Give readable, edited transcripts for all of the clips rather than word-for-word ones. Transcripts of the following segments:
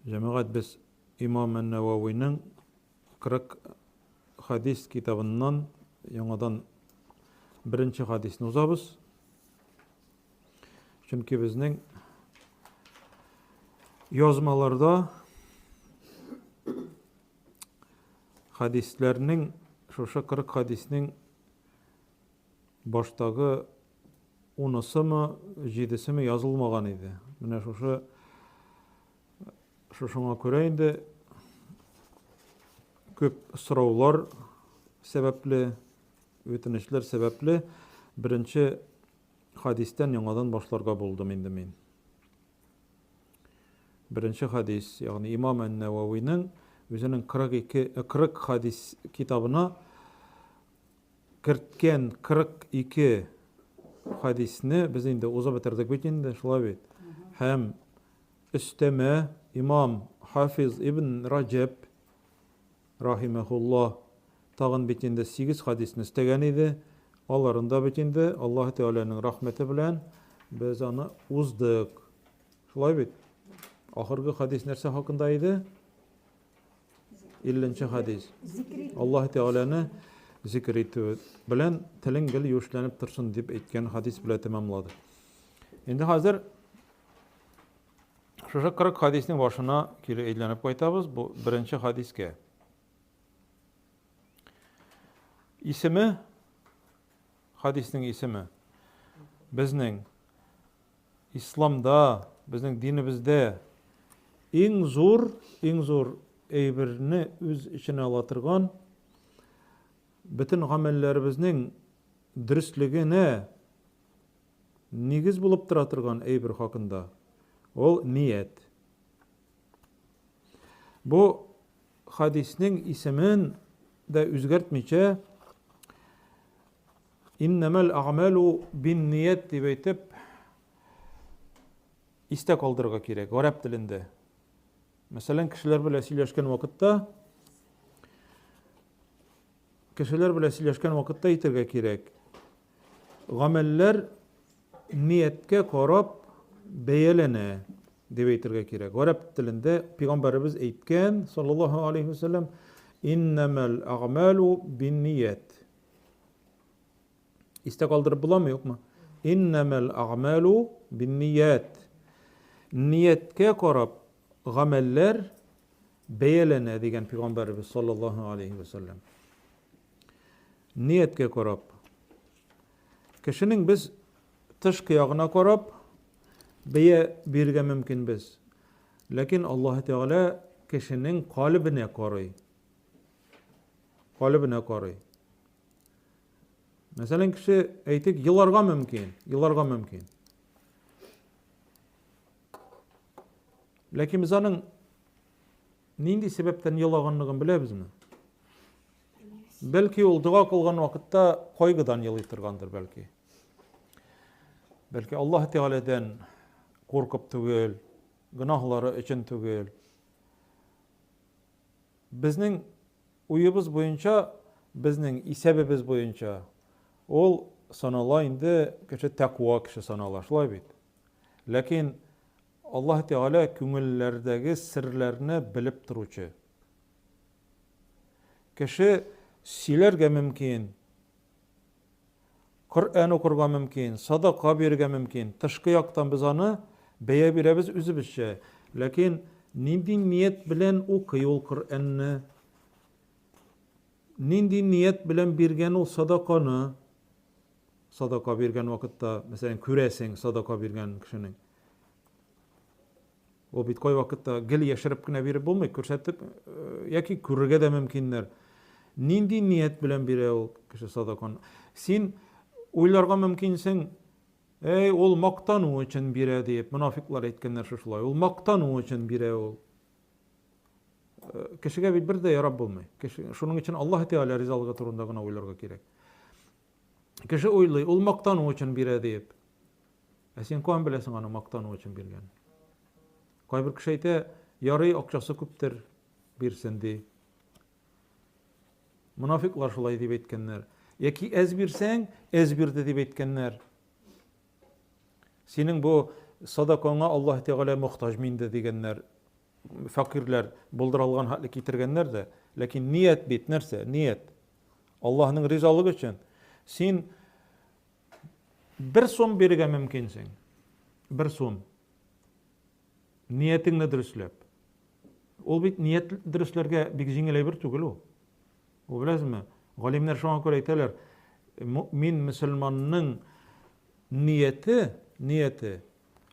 Җәмәгать, без Имам Ән-Нәвәвиның 40 хадис китабыннан яңадан беренче хадисны узабыз. Чөнки безнең язмаларда хадисләрнең шушы 40 хадиснең баштагы унысымы, җидесеме язылмаган иде. Менә шушы шушыңа күрә инде күп сораулар сәбәпле, үтенечләр сәбәпле беренче хадистән яңадан башларга булдым инде мин. Беренче хадис, ягъни Имам Ән-Нәвәвиның үзенең 42 40 хадис китабына Керткән 42 хадисне без инде узып бетердек бит инде, шулай бит? Һәм өстәмә имам Хафиз ибн Раҗәб рахимәһуллаһ тагын бит инде 8 хадисне өстәгән иде. Аларын да бит инде Аллаһ Тәгаләнең рәхмәте белән без аны уздык. Шулай бит? Ахыргы хадис нәрсә хакында иде? 50 нче хадис. Аллаһ Тәгаләне зикр итү белән телең гел юешләнеп торсын дип әйткән хадис белән тәмамлады. Инде хәзер шушы 40 хадиснең башына кире әйләнеп кайтабыз, бу беренче хадискә. Исеме хадиснең исеме безнең Исламда, безнең динебездә иң зур, иң зур әйберне үз эченә ала торган бөтен гамәлләребезнең дөреслегенә нигез булып тора торган әйбер хакында. Ул ният. Бу хадиснең исемен дә үзгәртмичә Иннәмәл әгъмәлү бинният дип әйтеп истә калдырырга кирәк, гарәп телендә. Мәсәлән, кешеләр белән сөйләшкән вакытта кешеләр белән сөйләшкән вакытта әйтергә кирәк. Гамәлләр нияткә карап бәяләнә дип әйтергә кирәк. Гарәп телендә пәйгамбәребез әйткән, саллаллаһу алейхи вәсәлләм, иннәмәл әгъмәлү бинният. Истә калдырып буламы, юкмы? Иннәмәл әгъмәлу бинният. Нияткә карап гамәлләр бәяләнә дигән пәйгамбәребез саллаллаһу алейхи ва саллям. Нияткә карап. Кешенең без тышкы ягына карап бәя бирергә мөмкин без. Ләкин Аллаһ Тәгалә кешенең калебенә карый. Калебенә карый. Мәсәлән, кеше, әйтик, еларга мөмкин, еларга мөмкин. Ләкин без аның нинди сәбәптән елаганлыгын беләбезме? Бәлки ул дога кылган вакытта кайгыдан елый торгандыр, бәлки. Бәлки Аллаһ Тәгаләдән куркып түгел, гөнаһлары өчен түгел. Безнең уебыз буенча, безнең исәбебез буенча, ул санала инде кеше тәкъва кеше санала, шулай бит? Ләкин Аллаһ Тәгалә күңелләрдәге серләрне белеп торучы. Кеше сөйләргә мөмкин, Коръән укырга мөмкин, садака бирергә мөмкин. Тышкы яктан без аны бәя бирәбез үзебезчә. Ләкин нинди ният белән укый ул Коръәнне? Нинди ният белән биргән ул садаканы? Садака биргән вакытта, мәсәлән, күрәсең садака биргән кешенең. Ул бит кайвакытта гел яшереп кенә биреп булмый, күрсәтеп э, яки күрергә дә мөмкиннәр. Нинди ният белән бирә ул кеше садаканы? Син уйларга мөмкинсең, әй, ул мактану өчен бирә диеп, монафиклар әйткәннәр шушылай. Ул мактану өчен бирә ул. Э, кешегә бит бер дә ярап булмый. Кеше, шуның өчен Аллаһ Тәгалә ризалыгы турында гына уйларга кирәк. Кеше уйлый, ул мактану өчен бирә диеп. Ә син каян беләсең аны мактану өчен биргән? Кайбер кеше әйтә, ярый, акчасы күптер, бирсен ди. Монафиклар шулай дип әйткәннәр. Яки әз бирсәң, әз бирде дип әйткәннәр. Синең бу садакаңа Аллаһ Тәгалә мохтаҗ минде дигәннәр. фәкыйрьләр булдыра алган хәтле китергәннәр дә. Ләкин ният бит нәрсә? Ният. Аллаһның ризалыгы өчен. Син бер сум бирергә мөмкинсең. Бер сум. Ниятеңне дөресләп. Ул бит ният дөресләргә бик җиңел әйбер түгел ул. Ул беләсезме? Галимнәр шуңа күрә әйтәләр, мөэмин мөселманның нияте, нияте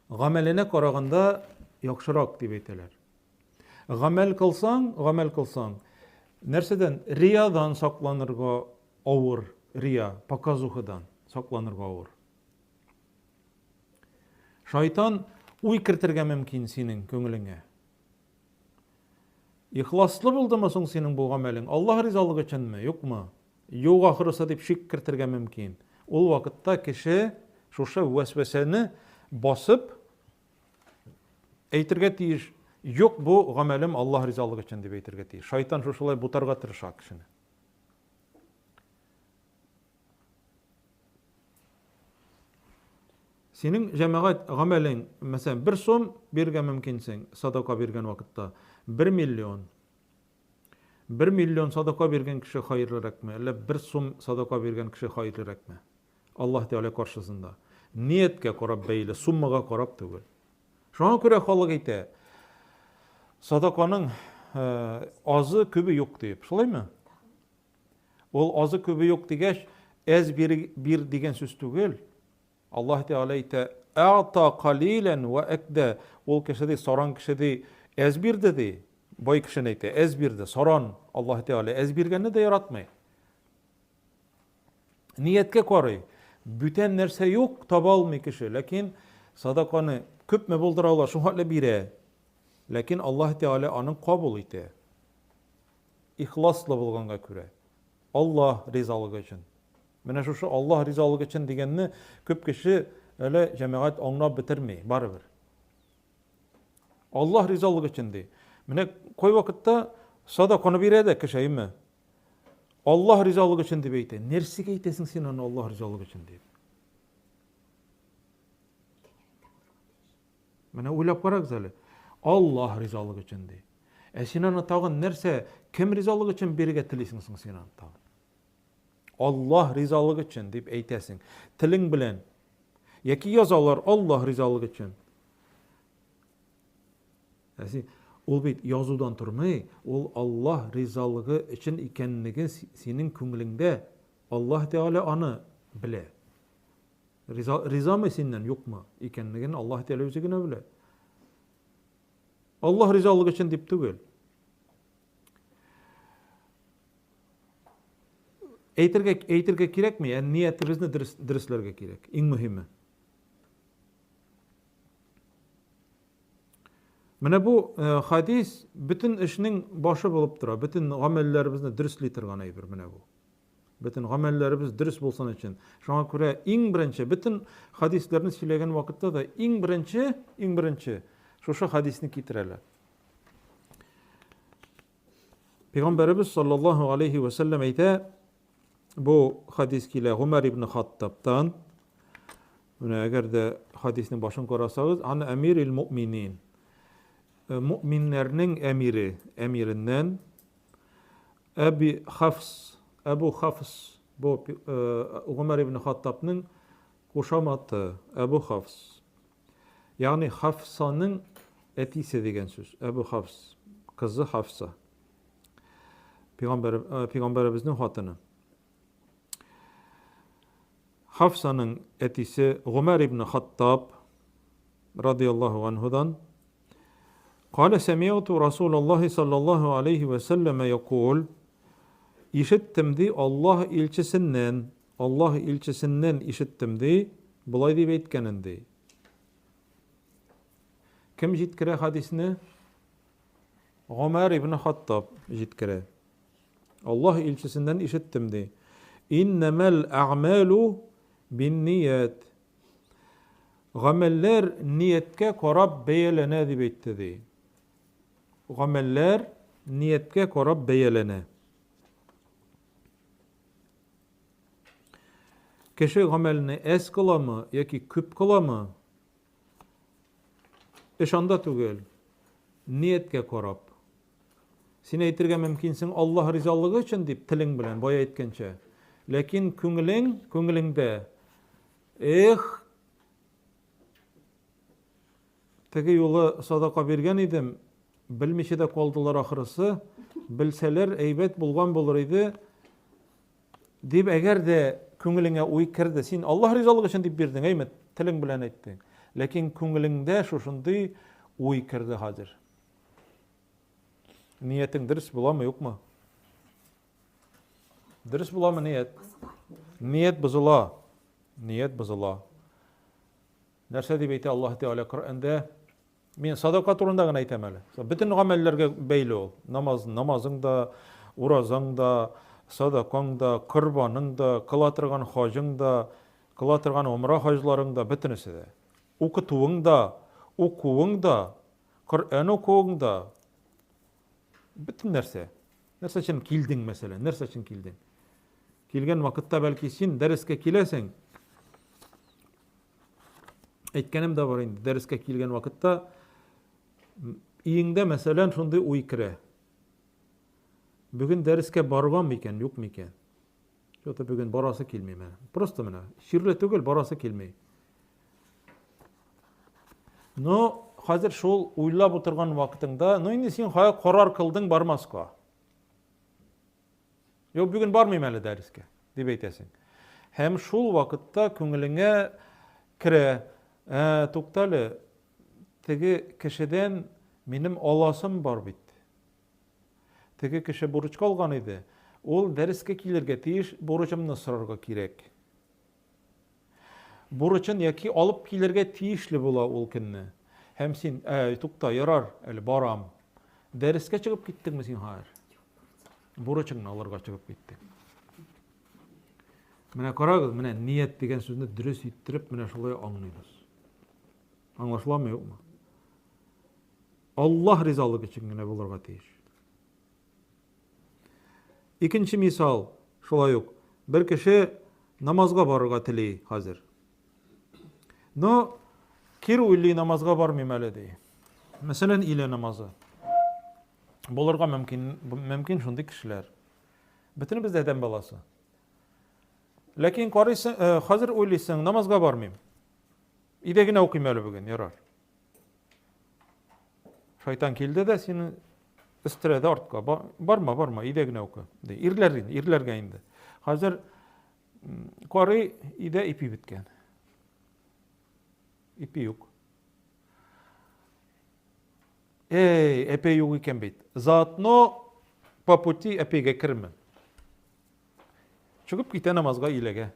гамәленә караганда яхшырак дип әйтәләр. Гамәл кылсаң, гамәл кылсаң, нәрсәдән? Риядан сакланырга авыр, рия, показухадан сакланырга авыр. Шайтан уй кертергә мөмкин синең күңелеңә. Ихласлы булдымы соң синең бу гамәлең? Аллаһ ризалыгы өченме, юкмы? Юк ахрысы дип шик кертергә мөмкин. Ул вакытта кеше шушы вәсвәсәне басып әйтергә тиеш, юк, бу гамәлем Аллаһ ризалыгы өчен дип әйтергә тиеш. Шайтан шушылай бутарга тырыша кешене. Синең җәмәгать гамәлең, мәсәлән, бер сум бирергә мөмкинсең садака биргән вакытта, бер миллион. Бер миллион садака биргән кеше хәерлерәкме, әллә бер сум садака биргән кеше хәерлерәкме? Аллаһ Тәгалә каршысында. Нияткә карап бәйле, суммага карап түгел. Шуңа күрә халык әйтә, садаканың э, азы күбе юк дип. Шулаймы? Ул азы күбе юк дигәч, әз бир, бир дигән сүз түгел. Аллаһ Тәгалә әйтә, Әгъта калилән вә әкдә. Ул кеше ди, саран кеше ди, әз бирде ди. Бай кешене әйтә, әз бирде, саран. Аллаһ Тәгалә әз биргәнне дә яратмый. Нияткә карый. Бүтән нәрсә юк, таба алмый кеше. Ләкин садаканы күпме булдыра ала, шуңа бирә. Ләкин Аллаһ Тәгалә аның кабул итә. Ихласлы булганга күрә. Аллаһ ризалыгы өчен. Менә шушы Аллаһ ризалыгы өчен дигәнне күп кеше әле җәмәгать аңлап бетерми, барыбер. Аллаһ ризалыгы өчен ди. Менә кай вакытта садаканы бирә дә кеше, әйме? Аллаһ ризалыгы өчен дип әйтә. Нәрсәгә әйтәсең син аны Аллаһ ризалыгы өчен дип? Менә уйлап карагыз әле. Аллаһ ризалыгы өчен ди. Ә син аны тагын нәрсә, кем ризалыгы өчен бирергә телисең соң син аны тагын? Аллаһ ризалыгы өчен дип әйтәсең. Телең белән. Яки язалар Аллаһ ризалыгы өчен. Ә син ул бит язудан тормый, ул Аллаһ ризалыгы өчен икәнлеген синең күңелеңдә Аллаһ Тәгалә аны белә. Риза, ризамы синнән, юкмы икәнлеген Аллаһ Тәгалә үзе генә белә. Аллаһ ризалыгы өчен дип түгел. Әйтергә, әйтергә кирәкми, ә ниятебезне дөрес, дөресләргә кирәк. Иң мөһиме. Менә бу э, хадис бөтен эшнең башы булып тора, бөтен гамәлләребезне дөресли торган әйбер менә бу. Бөтен гамәлләребез дөрес булсын өчен. Шуңа күрә иң беренче, бөтен хадисләрне сөйләгән вакытта да иң беренче, иң беренче шушы хадисне китерәләр. Пәйгамбәребез саллаллаһу алейхи ва сәлләм әйтә, бу хадис килә Гумар ибн Хаттабтан. Менә әгәр дә хадиснең башын карасагыз, ан әмирил муъминин. Э, муъминнәрнең әмире, әмиреннән Әби Хафс, Әбу Хафс, бу Гомәр ибн Хаттабның кушаматы, Әбу Хафс. Ягъни Хафсаның әтисе дигән сүз, Әбу Хафс, кызы Хафса. Пәйгамбәр, пәйгамбәребезнең хатыны. Хафсаның әтисе Гомәр ибн Хаттаб радияллаһу анһудан Калә сәмигъту Расулаллаһи саллаллаһу алейһи вә сәлләмә якул, Ишеттем, ди, Аллаһ илчесеннән, Аллаһ илчесеннән ишеттем, ди, болай дип әйткәнен, ди. Кем җиткерә хадисне? Гомәр ибн Хаттаб җиткерә. Аллаһ илчесеннән ишеттем, ди. Иннәмәл әгъмәлу бинният. Гамәлләр нияткә карап бәяләнә дип әйтте ди. Гамәлләр нияткә карап бәяләнә. Кеше гамәлне әз кыламы яки күп кыламы? Эш анда түгел. Нияткә карап. Син әйтергә мөмкинсең Аллаһ ризалыгы өчен дип телең белән, бая әйткәнчә. Ләкин күңелең, күңелеңдә эх, теге юлы садака биргән идем, белмичә дә калдылар ахрысы, белсәләр әйбәт булган булыр иде дип, әгәр дә күңелеңә уй керде, син Аллаһ ризалыгы өчен дип бирдең, әйме, телең белән әйттең. Ләкин күңелеңдә шушындый уй керде хәзер. Ниятең дөрес буламы, юкмы? Дөрес буламы ният? Ният бозыла. Ният бозыла. Нәрсә дип әйтә Аллаһ Тәгалә Коръәндә? Мин садака турында гына әйтәм әле. Бөтен гамәлләргә бәйле ул. Намаз, намазың да, уразаң да, садакаң да, корбаның да, кыла торган хаҗың да, кыла торган умра хаҗларың да, бөтенесе дә. Укытуың да, укуың да, Коръән укуың да, бөтен нәрсә. Нәрсә өчен килдең, мәсәлән, нәрсә өчен килдең? Килгән вакытта бәлки син дәрескә киләсең. Әйткәнем дә бар инде, дәрескә килгән вакытта өеңдә, мәсәлән, шундый уй керә. Бүген дәрескә барган микән, юк микән? Что-то бүген барасы килми менә. Просто менә чирле түгел, барасы килми. Но хәзер шул уйлап утырган вакытыңда, ну инде син кая карар кылдың бармаска. Юк, бүген бармыйм әле дәрескә, дип әйтәсең. Һәм шул вакытта күңелеңә керә, ә, туктале, теге кешедән минем аласым бар бит. Теге кеше бурычка алган иде. Ул дәрескә килергә тиеш, бурычымны сорарга кирәк. Бурычын яки алып килергә тиешле була ул көнне. Һәм син, ә, тукта, ярар, әле барам. Дәрескә чыгып киттеңме син хәзер? Бурычыңны алырга чыгып киттең. Менә карагыз, менә ният дигән сүзне дөрес иттереп, менә шулай аңлыйбыз. Аңлашыламы, юкмы? Аллаһ ризалыгы өчен генә булырга тиеш. Икенче мисал, шулай ук, бер кеше намазга барырга тели хәзер. Но кир уйлый намазга бармыйм әле ди. Мәсәлән, илә намазы. Булырга мөмкин, мөмкин шундый кешеләр. Бөтенебез дә адәм баласы. Ләкин карыйсың, э, хәзер уйлыйсың, намазга бармыйм. Өйдә генә укыйм әле бүген, ярар. Шайтан килде дә сине өстерәде артка. Барма, барма, өйдә генә укы. Ди. Ирләр инде, ирләргә инде. Хәзер карый өйдә ипи беткән. Ипи юк. Эй, әпәй юк икән бит. Заодно по пути әпәйгә кермен. Чыгып китә намазга иләгә.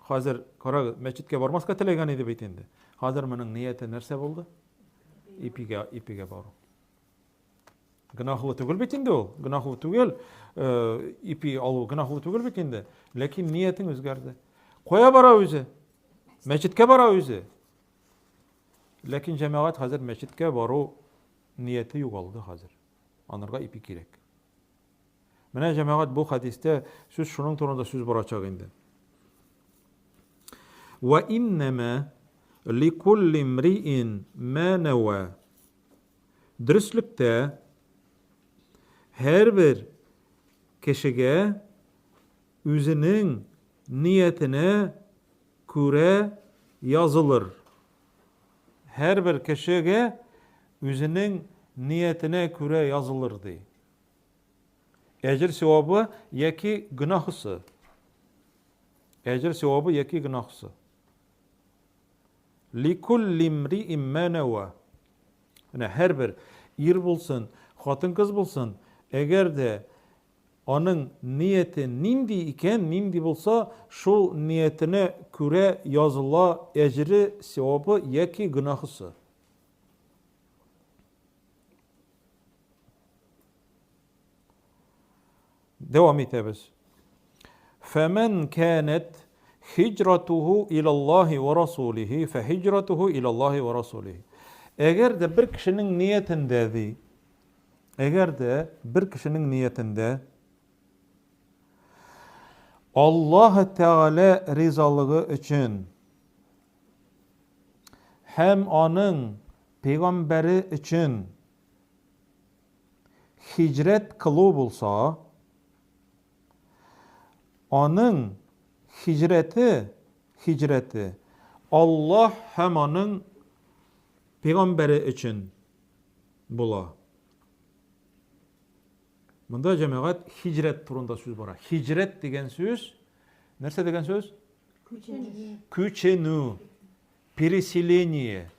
Хәзер, карагыз, мәчеткә бармаска теләгән иде бит инде. Хәзер моның нияте нәрсә булды? Ипигә, ипигә бару. Гөнаһлы түгел бит инде ул. Гөнаһлы түгел. Э, ипи алу гөнаһлы түгел бит инде. Ләкин ниятең үзгәрде. Кая бара үзе? Мәчеткә бара үзе. Ләкин җәмәгать хәзер мәчеткә бару нияте югалды хәзер. Анарга ипи кирәк. Менә, җәмәгать, бу хәдистә сүз шуның турында сүз барачак инде. Ва иннәмә ликулли мриин ма нәва. Дөреслектә һәрбер кешегә үзенең ниятенә күрә язылыр. Һәрбер кешегә үзенең ниятенә күрә язылыр ди. Әҗер савабы яки гөнаһысы. Әҗер савабы яки гөнаһысы. Ликулли имриин ма нәва. Менә һәрбер ир булсын, хатын-кыз булсын, әгәр дә аның нияте нинди икән, нинди булса, шул ниятенә күрә языла әҗере, савабы яки гөнаһысы. Дәвам итәбез. Фәмән кәнәт хиҗратуху илаллаһи ва расулихи, фәхиҗратуху илаллаһи ва расулихи. Әгәр дә бер кешенең ниятендә ди, әгәр дә бер кешенең ниятендә Аллаһ Тәгалә ризалыгы өчен. һәм аның пәйгамбәре өчен һиҗрәт кылу булса, аның һиҗрәте, һиҗрәте Аллаһ һәм аның пәйгамбәре өчен була. Монда җәмәгать һиҗрәт турында сүз бара. Һиҗрәт дигән сүз нәрсә дигән сүз? Күченү. Күченү. Переселение.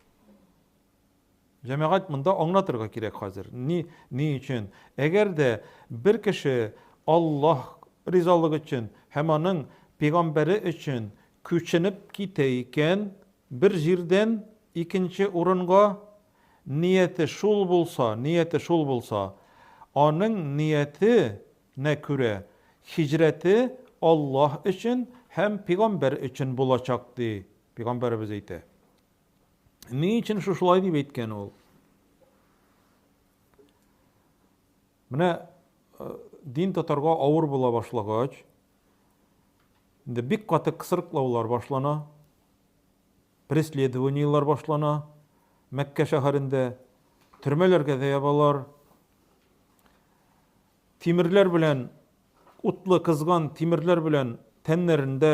Җәмәгать монда аңлатырга кирәк хәзер. Ни, ни өчен? Әгәр дә бер кеше Аллаһ ризалыгы өчен һәм аның пәйгамбәре өчен күченеп китә икән, бер җирдән икенче урынга, нияте шул булса, нияте шул булса, аның нияте нә күрә, һиҗрәте Аллаһ өчен һәм пигамбәр өчен булачак, ди, пигамбәребез әйтә. Ни өчен шушылай дип әйткән ул? Менә дин тотарга авыр була башлагач, инде бик каты кысрыклаулар башлана, преследованиелар башлана Мәккә шәһәрендә, төрмәләргә дә ябалар. Тимерләр белән, утлы кызган тимерләр белән тәннәрен дә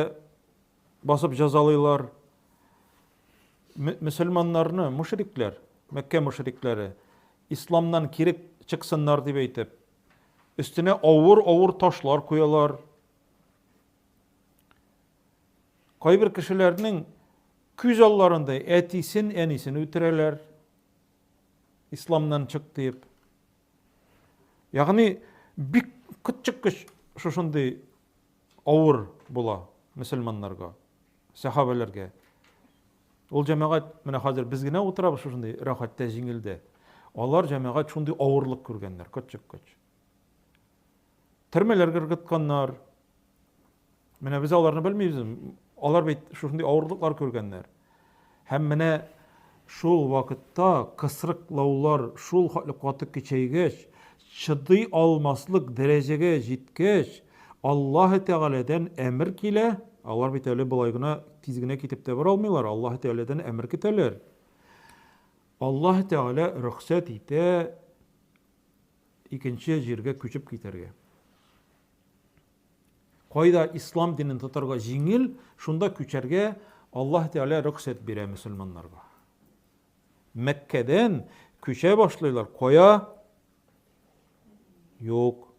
басып җәзалыйлар. Мөселманнарны, мушрикләр, Мәккә мушрикләре, исламнан кире чыксыннар дип әйтеп, өстенә авыр-авыр ташлар куялар. Кайбер кешеләрнең күз алларында әтисен, әнисен үтерәләр. Исламнан чык диеп. Ягъни бик котчыккыч шушындый авыр була мөселманнарга, сәхабәләргә. Ул җәмәгать менә хәзер без генә утырабыз шушындый рәхәттә, җиңелдә. Алар җәмәгать шундый авырлык күргәннәр, котчыккыч. Төрмәләргә ыргытканнар. Менә без аларны белмибез. Алар бит шушындый авырлыклар күргәннәр. Һәм менә шул вакытта кысрыклаулар шул хәтле каты көчәйгәч, чыдый алмаслык дәрәҗәгә җиткәч, Аллаһы Тәгаләдән әмер килә. Алар бит әле болай гына тиз генә китеп тә бара алмыйлар. Аллаһы Тәгаләдән әмер көтәләр. Аллаһы Тәгалә рөхсәт итә икенче җиргә күчеп китәргә. Кайда ислам динен тотарга җиңел, шунда күчәргә Аллаһ Тәгалә рөхсәт бирә мөселманнарга. Мәккәдән күчә башлыйлар. Кая? Юк.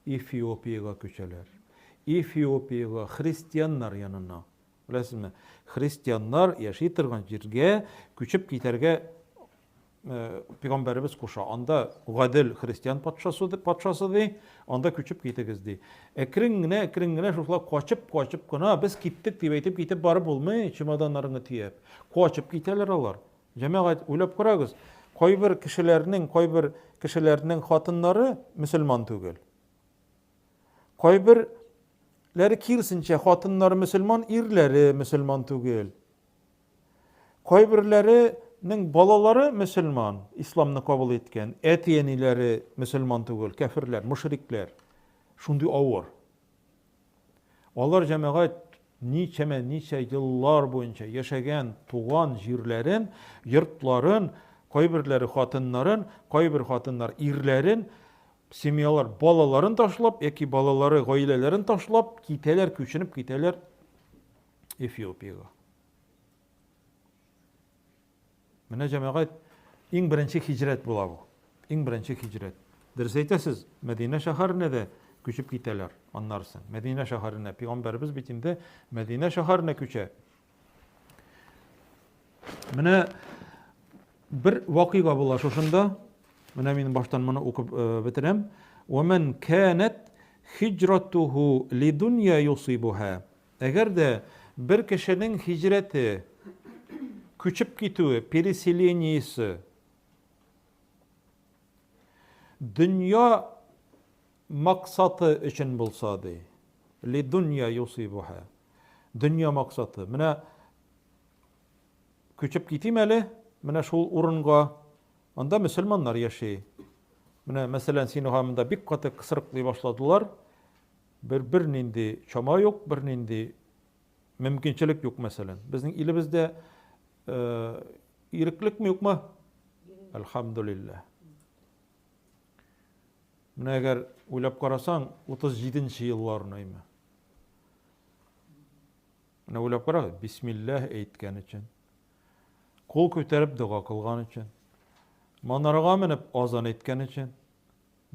Эфиопиягә күчәләр. Эфиопиягә христианнар янына. Беләсезме? Христианнар яши торган җиргә күчеп китәргә э, пәйгамбәребез куша. Анда гадел христиан патшасы, патшасы ди, анда күчеп китегез ди. Әкрен генә, әкрен генә шушылай качып-качып кына без киттек дип әйтеп китеп барып булмый, чемоданнарыңны төяп. Качып китәләр алар. Җәмәгать, уйлап карагыз, кайбер кешеләрнең, кайбер кешеләрнең хатыннары мөселман түгел. Кайбер ләре киресенчә, хатыннары мөселман, ирләре мөселман түгел. Кайберләренең балалары мөселман, исламны кабул иткән, әти-әниләре мөселман түгел, кәферләр, мушрикләр. Шундый авыр. Алар җәмәгать ничәмә ничә еллар буенча яшәгән туган җирләрен, йортларын, кайберләре хатыннарын, кайбер хатыннар ирләрен, семьялар балаларын ташлап яки балалары гаиләләрен ташлап китәләр, күченеп китәләр Эфиопиягә. Менә җәмәгать иң беренче хиҗрәт була бу. Иң беренче хиҗрәт. Дөрес әйтәсез, Мәдинә шәһәренә дә күчеп китәләр аннарысы. Мәдинә шәһәренә пәйгамбәребез бит инде Мәдинә шәһәренә күчә. Менә бер вакыйга була шушында. Менә мин баштан моны укып э, бетерәм. Ва ман канат хиҗратуху лидунья юсибуха. Әгәр дә бер кешенең һиҗрәте, күчеп китүе, переселениесе дөнья максаты өчен булса, ди. Лидунья юсибуха. Дөнья максаты. Менә күчеп китим әле, менә шул урынга. Анда мөселманнар яши. Менә, мәсәлән, сине монда бик каты кысрыклый башладылар. Бер бернинди чама юк, бернинди мөмкинчелек юк, мәсәлән. Безнең илебездә Иреклекме, юкмы? Әлхәмдүлилләһ. Менә әгәр уйлап карасаң, 37 нче елларны әйме. Менә уйлап карагыз, бисмилләһ әйткән өчен, кул күтәреп дога кылган өчен, манарага менеп азан әйткән өчен,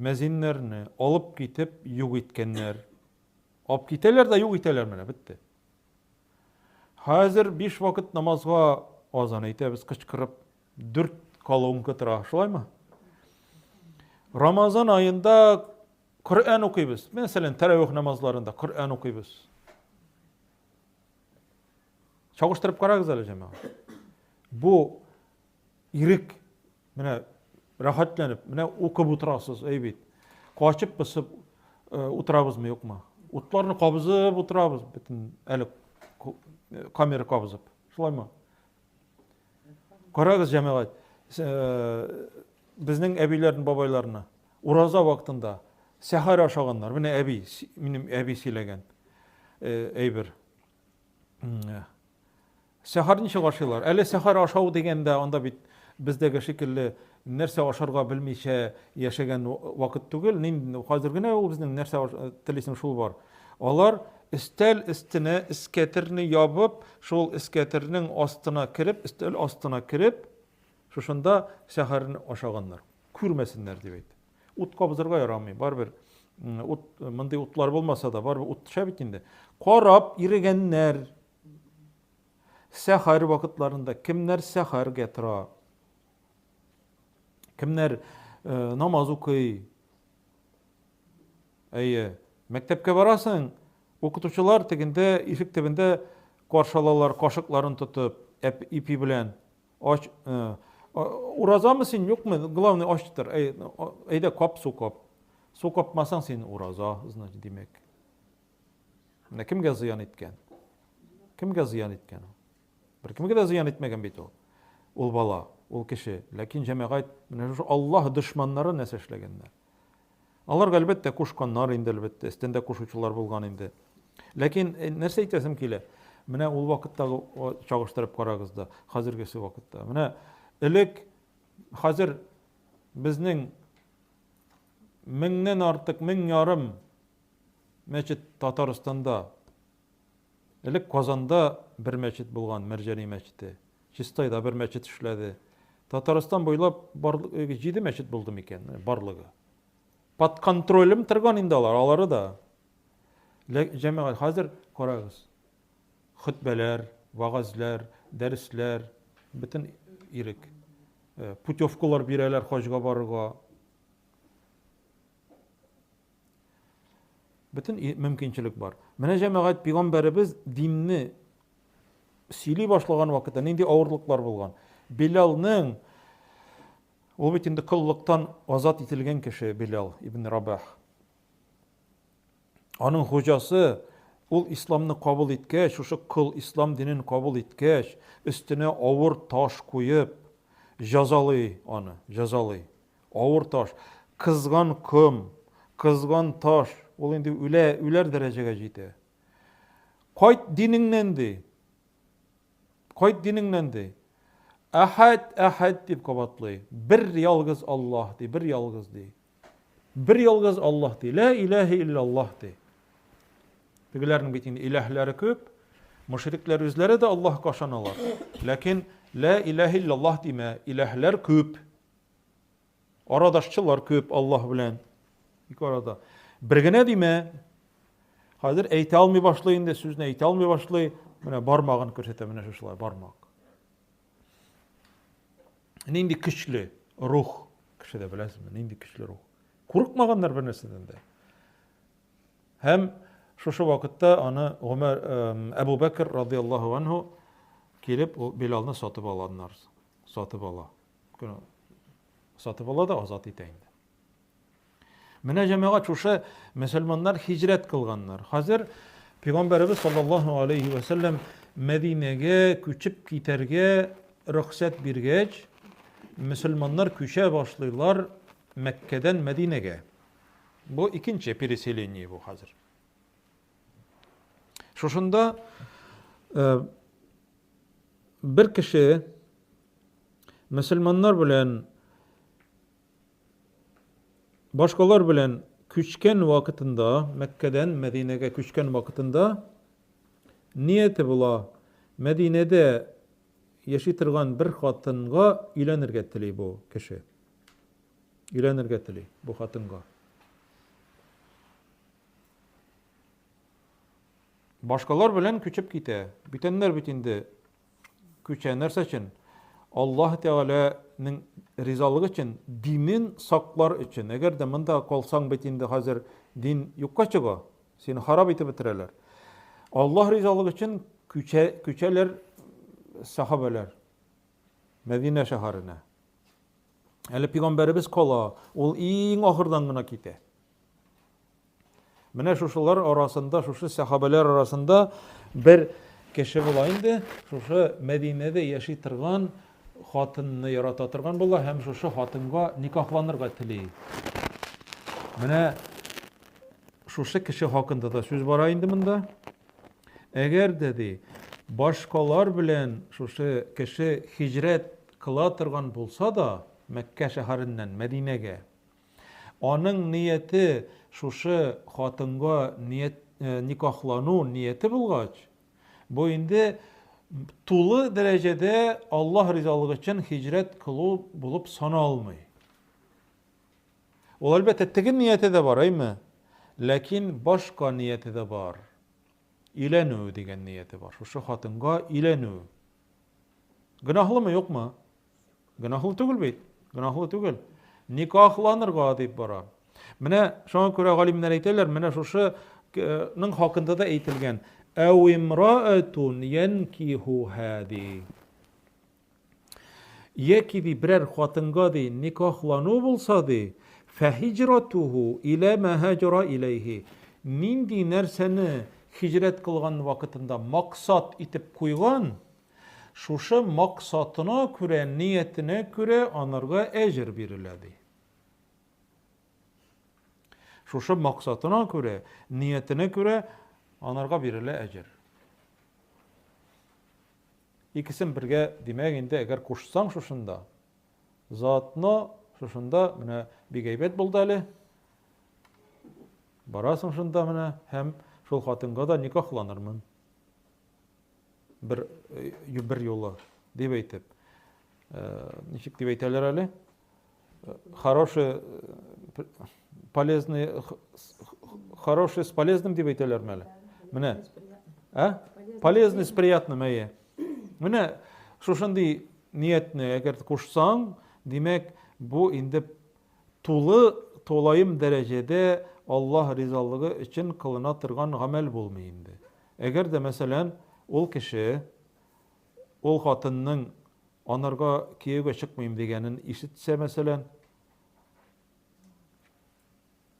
мәзиннәрне алып китеп юк иткәннәр. Алып китәләр дә юк итәләр менә, бетте. Хәзер биш вакыт намазга азан әйтәбез кычкырып, дүрт колонка тора, шулаймы? Рамазан аенда Коръән укыйбыз. Мәсәлән, тәравих намазларында Коръән укыйбыз. Чагыштырып карагыз әле, җәмәгать. Бу ирек Менә рәхәтләнеп, менә укып утырасыз, әй бит. Качып пысып э, утырабызмы, юкмы? Утларны кабызып утырабыз, бөтен әле э, камера кабызып. Шулаймы? Карагыз, җәмәгать, э, безнең әбиләрне, бабайларны ураза вакытында сәхәр ашаганнар. Менә әби, минем әби сөйләгән әйбер. Сәхәр ничек ашыйлар? Әле сәхәр ашау дигәндә, анда бит бездәге шикелле нәрсә ашарга белмичә яшәгән вакыт түгел. Нинди хәзер генә ул безнең нәрсә телисең шул бар. Алар өстәл өстенә эскәтерне ябып, шул эскәтернең астына кереп, өстәл астына кереп, шушында сәхәрне ашаганнар. Күрмәсеннәр дип әйтеп. Ут кабызырга ярамый, барыбер ут мондый утлар булмаса да, барыбер ут төшә бит инде. Карап ирегәннәр. Сәхәр вакытларында кемнәр сәхәргә тора? Кемнәр э, намаз укый? Әйе, мәктәпкә барасың, укытучылар тегендә ишек төбендә каршы алалар, кашыкларын тотып, ипи белән. Ач, э, уразамы син, юкмы? Главный ачтыр. Әй, әйдә кап су кап. Су капмасаң син ураза, значит, димәк. Менә кемгә зыян иткән? Кемгә зыян иткән ул? Бер кемгә дә зыян итмәгән бит ул. Ул бала, ул кеше. Ләкин җәмәгать менә шушы Аллаһ дошманнары нәрсә эшләгәннәр? Алар әлбәттә кушканнар инде, әлбәттә, өстән дә кушучылар булган инде. Ләкин э, нәрсә әйтәсем килә? Менә ул вакыттагы чагыштырып карагыз да, хәзергесе вакытта. Менә элек хәзер безнең меңнән артык, мең ярым Мәчет Татарстанда. Элек Казанда бер мәчет булган, Мәрҗани мәчете. Чистайда бер мәчет эшләде. Татарстан буйлап барлык э, җиде мәчет булды микән, э, барлыгы. Под контролем торган инде алар, алары да. Җәмәгать, хәзер карагыз. Хөтбәләр, вәгазьләр, дәресләр, бөтен ирек. Э, путевкалар бирәләр хаҗга барырга. Бөтен мөмкинчелек бар. Менә җәмәгать пигамбәребез динне сөйли башлаган вакытта нинди авырлыклар булган. Билалның ул бит инде коллыктан азат ителгән кеше Билал ибн Рабах. Аның хуҗасы ул исламны кабул иткәч, шушы кол ислам динен кабул иткәч, өстенә авыр таш куеп, җазалый аны, җазалый. Авыр таш, кызган ком, кызган таш, ул инде үлә, үләр дәрәҗәгә җитә. Кайт динеңнән ди. Кайт динеңнән ди. Әхәд, әхәд дип кабатлый. Бер ялгыз Аллаһ ди, бер ялгыз ди. Бер ялгыз Аллаһ ди. Лә иләһе иллаллаһ ди. Тегеләрнең бит инде иләһләре күп. Мушрикләр үзләре дә Аллаһка ышаналар. Ләкин лә иләһе иллаллаһ димә, иләһләр күп. Арадашчылар күп Аллаһ белән. Ике арада. Бер генә димә. Хәзер әйтә алмый башлый инде, сүзне әйтә алмый башлый. Менә бармагын күрсәтә, менә шушылай бармак. Нинди көчле рух кешедә беләсезме? Нинди көчле рух. Курыкмаганнар бер нәрсәдән дә. Һәм шушы вакытта аны Гомәр Әбу Бәкр радияллаһу анһу килеп ул Билалны сатып алганнар. Сатып ала. Сатып ала да азат итә инде. Менә җәмәгать шушы мөселманнар хиҗрәт кылганнар. Хәзер Пәйгамбәребез саллаллаһу алейхи ва сәлләм Мәдинәгә күчеп китәргә рөхсәт биргәч, мөселманнар күчә башлыйлар Мәккәдән Мәдинәгә. Бу икенче переселение бу хәзер. Шушында э, бер кеше мөселманнар белән башкалар белән күчкән вакытында, Мәккәдән Мәдинәгә күчкән вакытында нияте була Мәдинәдә яши торган бер хатынга өйләнергә тели бу кеше. Өйләнергә тели бу хатынга. Башкалар белән күчеп китә. Бүтәннәр бит инде күчә. Нәрсә өчен? Аллаһ Тәгаләнең ризалыгы өчен, динен саклар өчен. Әгәр дә монда калсаң бит инде хәзер дин юкка чыга, сине харап итеп бетерәләр. Аллаһ ризалыгы өчен күчә, күчәләр сахабәләр Мәдинә шәһәренә. Әле пәйгамбәребез кала, ул иң ахырдан гына китә. Менә шушылар арасында, шушы сәхабәләр арасында бер кеше була инде, шушы Мәдинәдә яши торган хатынны ярата торган була һәм шушы хатынга никахланырга тели. Менә шушы кеше хакында да сүз бара инде монда. Әгәр дә ди, башкалар белән шушы кеше хиҗрәт кыла торган булса да, Мәккә шәһәреннән Мәдинәгә, Аның нияте шушы хатынга ният, никахлану нияте булгач, бу инде тулы дәрәҗәдә Аллаһ ризалыгы өчен һиҗрәт кылу булып саналмый. Ул әлбәттә теге нияте дә бар, әйме? Ләкин башка нияте дә бар. Өйләнү дигән нияте бар. Шушы хатынга өйләнү. Гөнаһлымы, юкмы? Гөнаһлы түгел бит. Гөнаһлы түгел. Никахланырга дип бара. Менә шуңа күрә галимнәр әйтәләр, менә шушы ның хакында да әйтелгән. Әу имраатун янкихуха ди. Яки ди берәр хатынга ди никахлану булса ди, фәһиҗратуху иля ма һаҗара иләйһи. Нинди нәрсәне хиҗрәт кылган вакытында максат итеп куйган, Шушы максатына күрә, ниятенә күрә анарга әҗер бирелә, ди. Шушы максатына күрә, ниятенә күрә анарга бирелә әҗер. Икесен бергә, димәк, инде әгәр кушсаң шушында, заодно шушында менә бик әйбәт булды әле. Барасың шунда менә һәм шул хатынга да никахланырмын. бер бер юлы дип әйтеп ничек дип әйтәләр әле хороший полезный хороший с полезным дип әйтәләрме әле менә ә полезный с приятным әйе менә шушындый ниятне әгәр кушсаң димәк бу инде тулы тулаем дәрәҗәдә Аллаһ ризалыгы өчен кылына торган гамәл булмый инде. Әгәр дә, мәсәлән, ул кеше ул хатынның анарга кияүгә чыкмыйм дигәнен ишетсә, мәсәлән,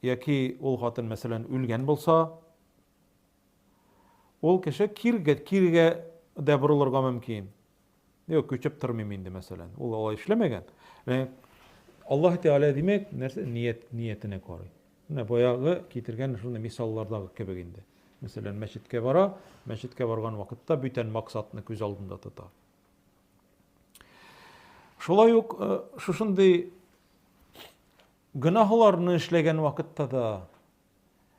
яки ул хатын, мәсәлән, үлгән булса, ул кеше киргә, киргә дә борылырга мөмкин. Юк, күчеп тормыйм инде, мәсәлән. Ул алай эшләмәгән. Аллаһ Тәгалә димәк, нәрсә ният ниятенә карый. Менә баягы китергән шундый мисаллардагы кебек инде. Мәсәлән, мәчеткә бара, мәчеткә барган вакытта бүтән максатны күз алдында тота. Шулай ук э, шушындый гөнаһларны эшләгән вакытта да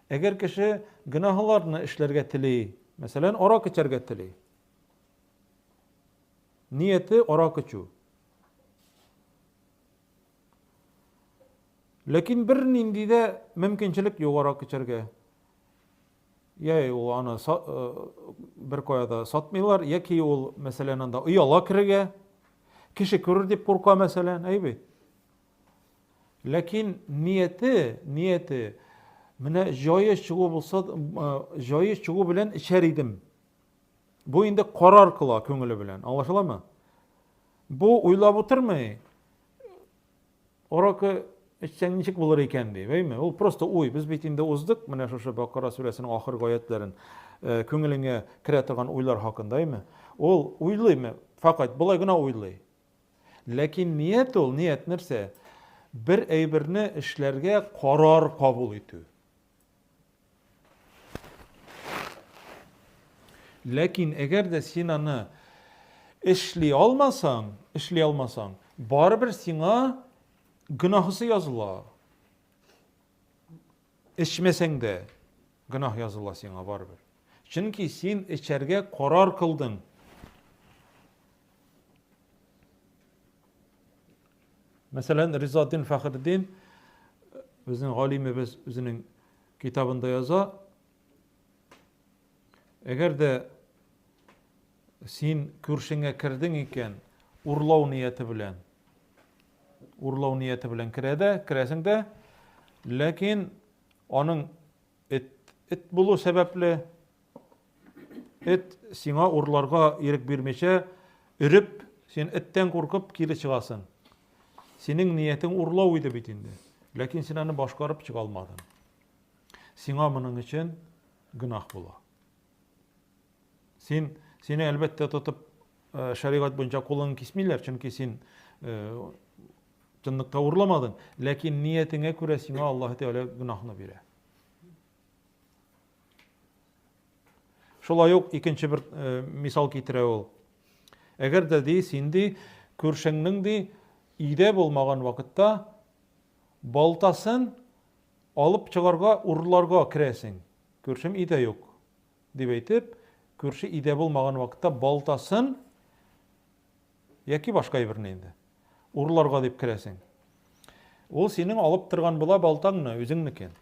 әгәр кеше гөнаһларны эшләргә тели, мәсәлән, аракы эчәргә тели, Нияте аракы эчү. Ләкин бер нинди дә мөмкинчелек юк аракы эчәргә. Я ул аны э, бер кая да сатмыйлар, яки ул, мәсәлән, анда ояла керергә. Кеше күрер дип курка, мәсәлән, әй бит. Ләкин нияте, нияте менә җае чыгу булса, э, җае чыгу белән эчәр идем. Бу инде карар кыла күңеле белән. Аңлашыламы? Бу уйлап утырмый. Аракы эчсәң ничек булыр икән ди, әйме? Ул просто уй. Без бит инде уздык менә шушы Бакара сүрәсенең ахыргы аятларын э, күңелеңә керә торган уйлар хакында, әйме? Ул уйлыймы? Факат болай гына уйлый. Ләкин ният ул, ният нәрсә? Бер әйберне эшләргә карар кабул итү. Ләкин әгәр дә син аны Эшли алмасаң, эшли алмасаң, барыбер сиңа гөнаһысы языла. Эчмәсәң дә гөнаһ языла сиңа барыбер. Чөнки син эчәргә карар кылдың. Мәсәлән, Ризаддин Фәхретдин безнең галимебез үзенең китабында яза, әгәр дә син күршеңә кердең икән, урлау нияте белән, урлау нияте белән керә дә, керәсең дә, ләкин аның эт, эт булу сәбәпле, эт сиңа урларга ирек бирмичә, өреп, син эттән куркып кире чыгасың. Синең ниятең урлау иде бит инде. Ләкин син аны башкарып чыга алмадың. Сиңа моның өчен гөнаһ була. Син сине әлбәттә тотып э, шәригать буенча кулыңны кисмиләр, чөнки син э, чынлыкта урламадың, ләкин ниятеңә күрә сиңа Аллаһ Тәгалә гөнаһны бирә. Шулай ук икенче бер э, мисал китерә ул. Әгәр дә ди, син ди, күршеңнең ди, өйдә булмаган вакытта балтасын алып чыгарга, урларга керәсең. Күршем өйдә юк. Дип әйтеп, күрше өйдә булмаган вакытта балтасын яки башка әйберне инде урларга дип керәсең. Ул синең алып торган була балтаңны, үзеңнекен.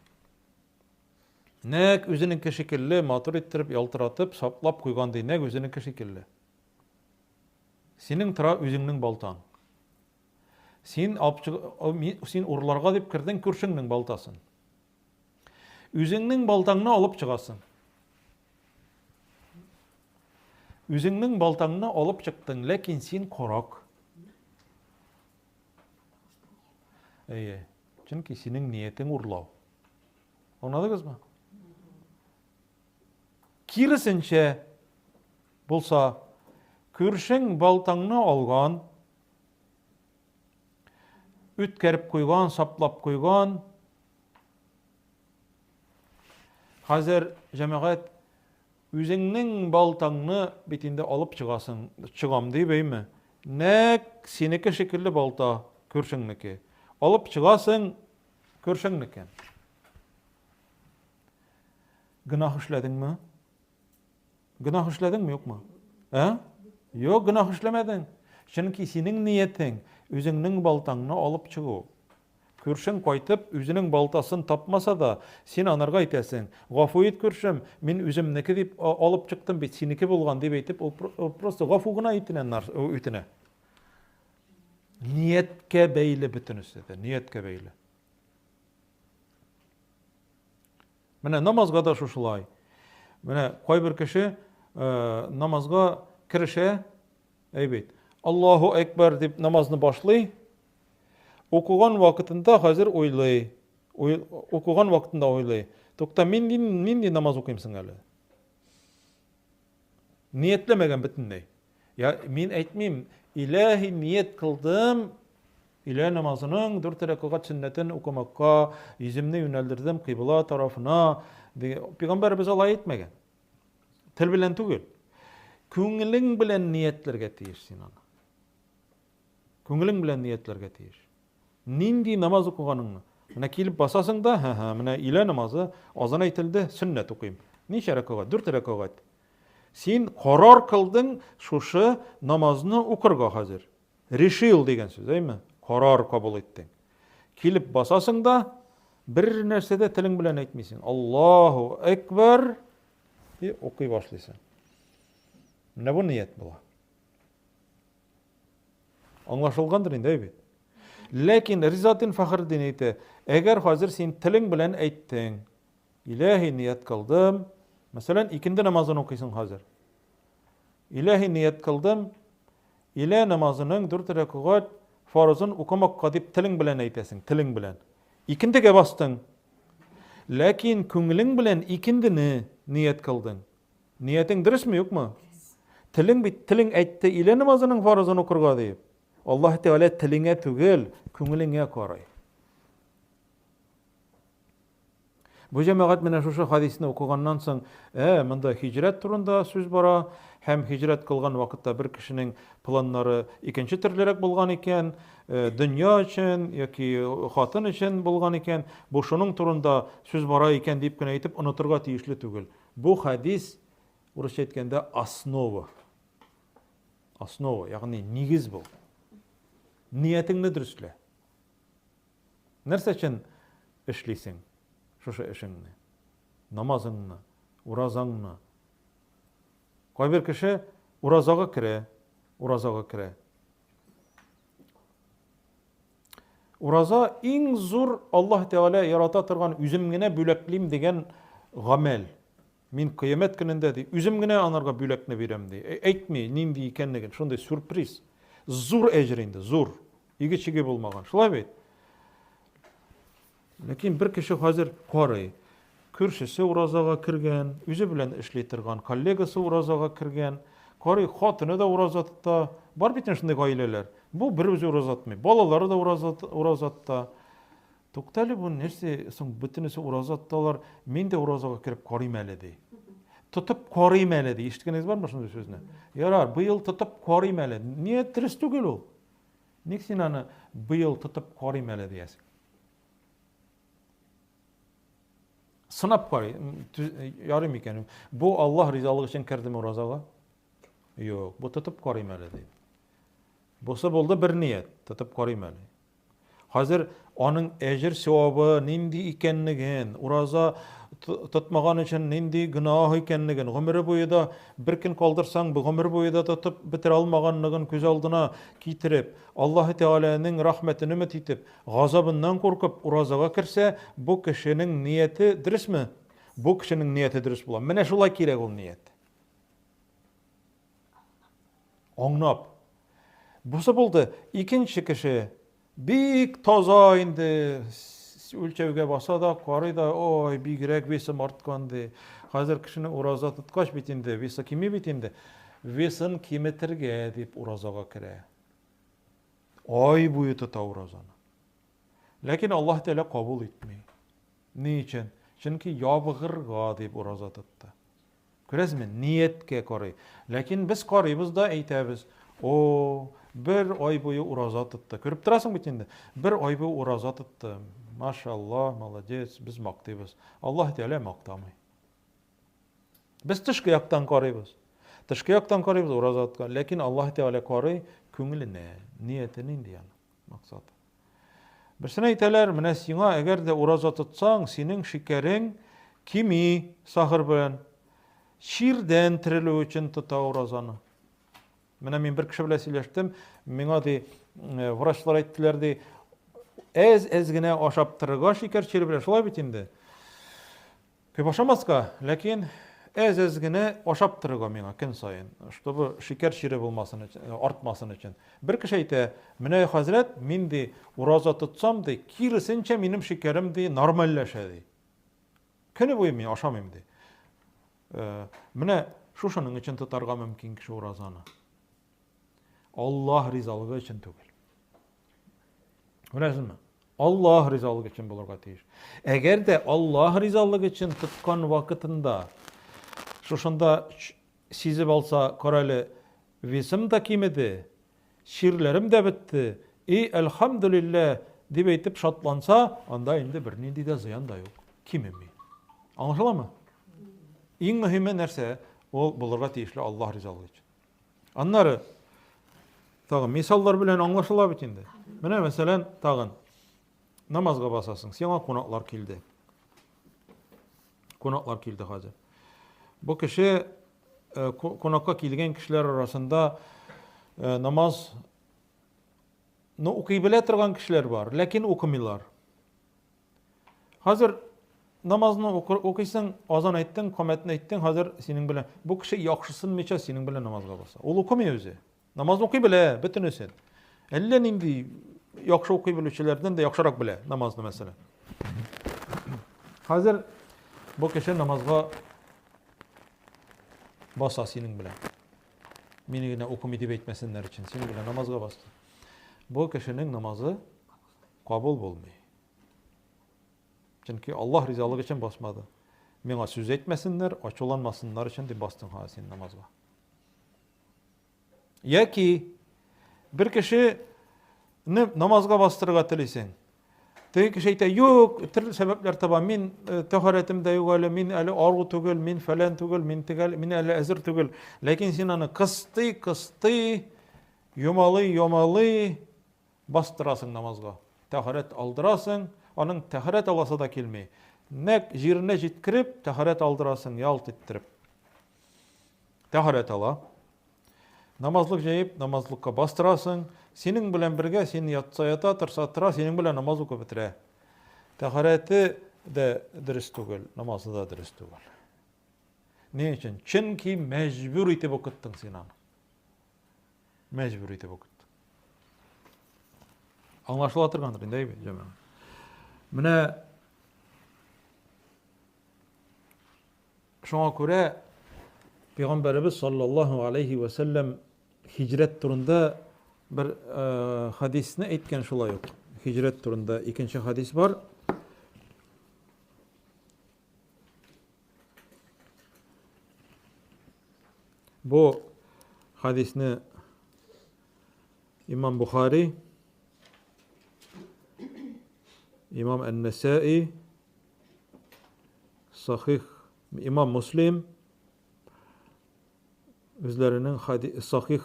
Нәк үзенеке шикелле матур иттереп, ялтыратып, саплап куйган ди, нәк үзенеке шикелле. Синең тора үзеңнең балтаң. Син син урларга дип кердең күршеңнең балтасын. Үзеңнең балтаңны алып чыгасың. Үзеңнең балтаңны алып чыктың, ләкин син карак. Әйе, чөнки синең ниятең урлау. Аңладыгызмы? Киресенчә булса, күршең балтаңны алган, үткәреп куйган, саплап куйган. Хәзер җәмәгать үзеңнең балтаңны бит инде алып чыгасың, чыгам дип, әйме? Нәк синеке шикелле балта, күршеңнеке. Алып чыгасың, күршеңнеке. Гөнаһ эшләдеңме? Гөнаһ эшләдеңме, юкмы? Ә? Юк, гөнаһ эшләмәдең. Чөнки синең ниятең үзеңнең балтаңны алып чыгу. Күршең кайтып, үзенең балтасын тапмаса да, син анарга әйтәсең, гафу ит, күршем, мин үземнеке дип алып чыктым бит, синеке булган дип әйтеп, ул просто гафу гына итенә, үтенә. Нияткә бәйле бөтенесе дә, нияткә бәйле. Менә намазга да шушылай. Менә кайбер кеше э, намазга керешә, әй бит, Аллаһу әкбәр дип намазны башлый. Укыган вакытында хәзер уйлый. Укыган вакытында уйлый. Тукта, мин нинди намаз укыйм соң әле? Ниятләмәгән бөтенләй. Я, мин әйтмим, иләһи ният кылдым, өйлә намазының дүрт рәкәгать сөннәтен укымакка йөземне юнәлдердем кыйбла тарафына. Пәйгамбәребез алай әйтмәгән. Тел белән түгел. Күңелең белән ниятләргә тиеш син аны. Күңелең белән ниятләргә тиеш. Нинди намаз укыганыңны. Менә килеп басасың да, һә-һә, менә өйлә намазы, азан әйтелде, сөннәт укыйм. Ничә рәкәгать? Дүрт рәкәгать. Син карар кылдың шушы намазны укырга хәзер. Решил дигән сүз, әйме? Карар кабул иттең. Килеп басасың да, бер нәрсә дә телең белән әйтмисең. Аллаһу әкбәр дип укый башлыйсың. Менә бу ният була. Аңлашылгандыр инде, әй бит. Ләкин Ризатин Фәхретдин әйтә, әгәр хәзер син телең белән әйттең, иләһи ният кылдым, мәсәлән, икенде намазын укыйсың хәзер. Иләһи ният кылдым, илә намазының дүрт рәкәгать фарызын укымакка дип телең белән әйтәсең, телең белән. Икендегә бастың. Ләкин күңелең белән икендене ният кылдың. Ниятең дөресме, юкмы? Телең бит, телең әйтте илә намазының фарызын укырга диеп. Аллаһ Тәгалә телеңә түгел, күңелеңә карый. Бу җәмәгать менә шушы хадисне укыганнан соң, ә, монда һиҗрәт турында сүз бара, һәм һиҗрәт кылган вакытта бер кешенең планнары икенче төрлерәк булган икән, э, дөнья өчен яки хатын өчен булган икән, бу шуның турында сүз бара икән дип кенә әйтеп онытырга тиешле түгел. Бу хадис, урысча әйткәндә, основа. Основа, ягъни нигез бу. Ниятеңне дөреслә. Нәрсә өчен эшлисең шушы эшеңне? Намазыңны, уразаңны. Кайбер кеше уразага керә, уразага керә. Ураза иң зур Аллаһ Тәгалә ярата торган үзем генә бүләклим дигән гамәл. Мин кыямәт көнендә ди, үзем генә анарга бүләкне бирәм ди. Әйтми, нинди икәнлеген, шундый сюрприз. Зур әҗер инде, зур. Иге-чиге булмаган. Шулай бит? Ләкин бер кеше хәзер карый. Күршесе уразага кергән, үзе белән эшли торган коллегасы уразага кергән. Карый, хатыны да ураза тота. Бар бит шундый гаиләләр. Бу бер үзе ураза тотмый. Балалары да ураза, ураза тота. Туктале, бу нәрсә соң, бөтенесе ураза тоталар, мин дә уразага кереп карыйм әле, ди. Тотып карыйм әле, ди. Ишеткәнегез бармы шундый сүзне? Ярар, быел тотып карыйм әле. Ният дөрес түгел ул. Ник син аны быел тотып карыйм әле диясең? Сынап карый, ярый микән? Бу Аллаһ ризалыгы өчен кердеме уразага? Юк, бу тотып карыйм әле ди. Бусы булды бер ният, тотып карыйм әле. Хәзер аның әҗер савабы нинди икәнлеген, ураза тотмаган өчен нинди гөнаһ икәнлеген, гомере буе да бер көн калдырсаң, бу гомер буе да тотып бетерә алмаганлыгын күз алдына китереп, Аллаһы Тәгаләнең рәхмәтен өмет итеп, газабыннан куркып уразага керсә, бу кешенең нияте дөресме? Бу кешенең нияте дөрес була. Менә шулай кирәк ул ният. Аңнап. Бусы булды. Икенче кеше бик таза инде үлчәүгә баса да, карый да, ой, бигрәк весым арткан ди. Хәзер кешене ураза тоткач бит инде, весы кими бит инде. Весын киметергә дип уразага керә. Ай буе тота уразаны. Ләкин Аллаһ Тәгалә кабул итми. Ни өчен? Чөнки ябыгырга дип ураза тотты. Күрәсезме, нияткә карый. Ләкин без карыйбыз да әйтәбез, О, бер ай буе ураза тотты. Күреп торасың бит инде. Бер ай буе ураза тотты. Машалла, молодец, без мактыйбыз. Аллаһ Тәгалә мактамый. Без тышкы яктан карыйбыз. Тышкы яктан карыйбыз, ураза тоткан. Ләкин Аллаһ Тәгалә карый күңеленә, нияте нинди аның, максаты. Берсенә әйтәләр, менә сиңа әгәр дә ураза тотсаң, синең шикәрең кими сахар белән. Чирдән терелү өчен тота уразаны. Менә мин бер кеше белән сөйләштем, миңа ди, э, врачлар әйттеләр ди, әз-әз генә ашап торырга шикәр чире белән, шулай бит инде. Күп ашамаска, ләкин әз-әз генә ашап торырга миңа көн саен, чтобы шикәр чире булмасын өчен, э, артмасын өчен. Бер кеше әйтә, менә хәзрәт, мин ди, ураза тотсам ди, киресенчә минем шикәрем ди нормальләшә ди. Көне буе мин ашамыйм ди. Э, менә шушының өчен тотарга мөмкин кеше уразаны. Аллаһ ризалыгы өчен түгел. Күрәсезме? Аллаһ ризалыгы өчен булырга тиеш. Әгәр дә Аллаһ ризалыгы өчен тоткан вакытында шушында сизеп алса, карале, весым да кимеде, чирләрем дә бетте, и әлхәмдүлилләһ дип әйтеп шатланса, анда инде бернинди дә зыян да юк, кимеми. Аңлашыламы? Иң мөһиме нәрсә? Ул булырга тиешле Аллаһ ризалыгы өчен. Аннары тагын мисаллар белән аңлашыла бит инде. Менә мәсәлән, тагын намазга басасың, сиңа кунаклар килде. Кунаклар килде хәзер. Бу кеше э, кунакка килгән кешеләр арасында э, намаз ну укый белә торган кешеләр бар, ләкин укымыйлар. Хәзер намазны укыйсың, азан әйттең, камәтне әйттең, хәзер синең белән бу кеше яхшысынмыйча синең белән намазга баса. Ул укымый үзе. Намазны укый белә, бөтенесен. Әллә нинди яхшы укый белүчеләрдән дә яхшырак белә намазны, мәсәлән. Хәзер бу кеше намазга баса синең белән. Мине генә укымый дип әйтмәсеннәр өчен, синең белән намазга басты. Бу кешенең намазы кабул булмый. Чөнки Аллаһ ризалыгы өчен басмады. Миңа сүз әйтмәсеннәр, ачуланмасыннар өчен дип бастың ха син намазга. Яки бер кешене намазга бастырырга телисең. Теге кеше әйтә, юк, төрле сәбәпләр таба, мин э, тәһарәтем дә юк әле, мин әле ару түгел, мин фәлән түгел, мин тегел, мин әле әзер түгел. Ләкин син аны кыстый, кыстый, йомалый, йомалый бастырасың намазга. Тәһарәт алдырасың, аның тәһарәт аласы да килми. Нәк җиренә җиткереп, тәһарәт алдырасың, ялт иттереп. Тәһарәт ала. Намазлык җәеп, намазлыкка бастырасың. Синең белән бергә син ятса ята, торса тора, синең белән намаз укып бетерә. Тәһарәте дә дөрес түгел, намазы да дөрес түгел. Ни өчен? Чөнки мәҗбүр итеп укыттың син аны. Мәҗбүр итеп укыттың. Аңлашыла торгандыр инде, әйбәт, җәмәгать. Менә Шуңа күрә Пәйгамбәребез саллаллаһу алейхи вә сәлләм һиҗрәт турында бер э, хадисне әйткән шулай ук. Һиҗрәт турында икенче хадис бар. Бу хадисне Имам Бухари, Имам Ән-Насаи, Сахих Имам Муслим үзләренең сахих